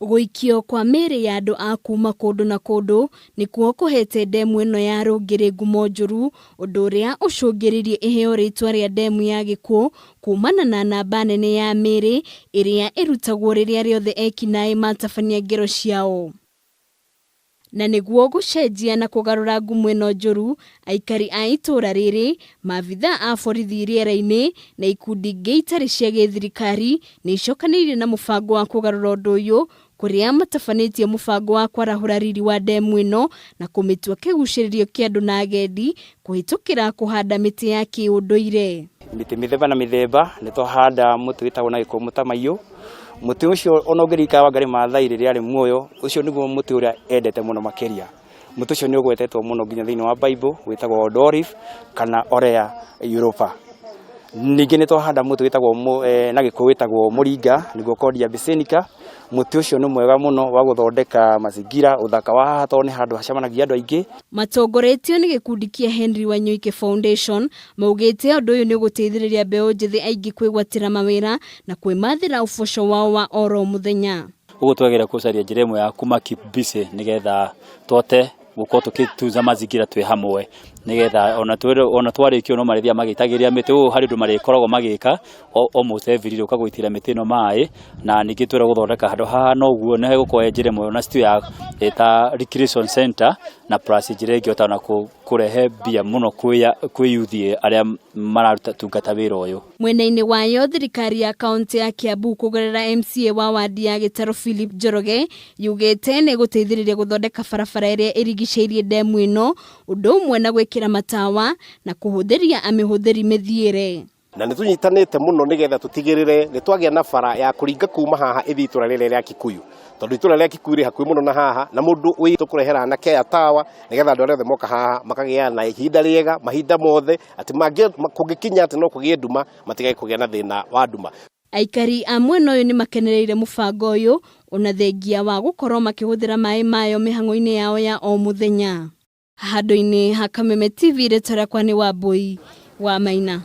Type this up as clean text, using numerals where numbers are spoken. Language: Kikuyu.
Gũikio kwa mĩĩrĩ ya andũ a kuuma kũndũ na kũndũ nĩkuo kũhete ndemu ĩno ya Rũngĩrĩ ngumo njũru, ũndũ ũrĩa ũcũngĩrĩirie ĩheo rĩtwa rĩa ndemu ya gĩkuũ kumana na namba nene ya mĩĩrĩ ĩrĩa ĩrutagwo rĩrĩa rĩothe ekinaĩ matabania ngero ciao. Na nĩguo gũcenjia na kũgarũra ngumo ĩno njũru, aikari a itũũra rĩrĩ, maabithaa a borithi rĩera-inĩ na ikundi ingĩ itarĩ cia gĩthirikari nĩ icokanĩrĩire na mũbango wa kũgarũra ũndũ ũyũ kũrĩa matabanĩtie mũbango wa kwarahũra riri wa ndemu ĩno na kũmĩtua kĩgucĩrĩrio kĩa andũ na agendi kũhĩtũkĩra kũhanda mĩtĩ ya kĩũndũire. Mĩtĩ mĩthemba na mĩthemba, nĩ twahanda mũtĩ wĩtagwo na gĩkũyũ mũtamaiyũ, mũtĩ ũcio ona ũngĩririkana Wangari Maathai rĩrĩa arĩ muoyo, ũcio nĩguo mũtĩ ũrĩa endete mũno makĩria. Mũtĩ ũcio nĩ ũgwetetwo mũno nginya thĩinĩ wa Bible wĩtagwo Old Olive kana Olea Europa. Ningĩ nĩ twahanda mũtĩ wĩtagwo na gĩkũyũ wĩtagwo mũringa nĩguo Cordia abyssinica. Mũtĩ ũcio nĩ mwega mũno wa gũthondeka mazingira, ũthaka wa haha tondũ nĩ handũ hacemanagia andũ aingĩ. Matongoretio nĩ gĩkundi kĩa Henry Wanyoike Foundation, maugĩte ũndũ ũyũ nĩ ũgũteithĩrĩria mbeũ njĩthĩ aingĩ kwĩgwatĩra mawĩra na kwĩmathĩra ũboco wao wa oro mũthenya. Ũguo twagĩrĩire gũcaria njĩra ĩmwe ya kũma keep busy nĩgetha tũhote gũkorwo tũgĩtunza mazingira twĩ hamwe nĩgetha ona twarĩkia no marĩthiaga magĩitagĩrĩria mĩtĩ ũũ harĩ ũndũ marĩkoragwo magĩka almost every day ũka gũitĩrĩria mĩtĩ ĩno maĩ na ningĩ twĩrwo gũthondeka handũ haha noguo nĩ hegũkorwo ĩ njĩra ĩmwe ona still ya ĩta recreation center na plus njĩra ĩngĩ ona kũrehe mbia mũno kwĩ youth arĩa maratungata wĩra ũyũ. Mwena-inĩ wayo thirikari ya kaunti ya Kiambu kũgerera MCA wa wadi ya Gĩtarũ Philip Njoroge yugĩte nĩ ĩgũteithĩrĩria gũthondeka barabara ĩrĩa ĩrigicĩirie ndemu ĩno ũndũ ũmwe na gwĩkĩra matawa na kũhũthĩria amĩhũthĩri mĩthiĩre. Na nĩ tũnyitanĩte mũno nĩgetha tũtigĩrĩre nĩ twagĩa na bara ya kũringa kuma haha ĩthiĩ itũra rĩrĩa rĩa Kikuyu, tondũ itũra rĩa Kikuyu rĩ hakuhĩ mũno na haha, na mũndũ wĩ tũkũrehera anake aya tawa nĩgetha andũ arĩa othe moka haha makagĩa na ihinda rĩega mahinda mothe, atĩ kũngĩkinya atĩ no kũgĩe nduma matigage kũgĩa na thĩna wa nduma. Aikari a mwena ũyũ nĩ makenereire mũbango ũyũ ona thengia wa gũkorwo makĩhũthĩra maĩ mayo mĩhang'o-inĩ yao ya o mũthenya. Handũ-inĩ ha Kameme TV, rĩtwa rĩakwa nĩ Wambui wa Maina.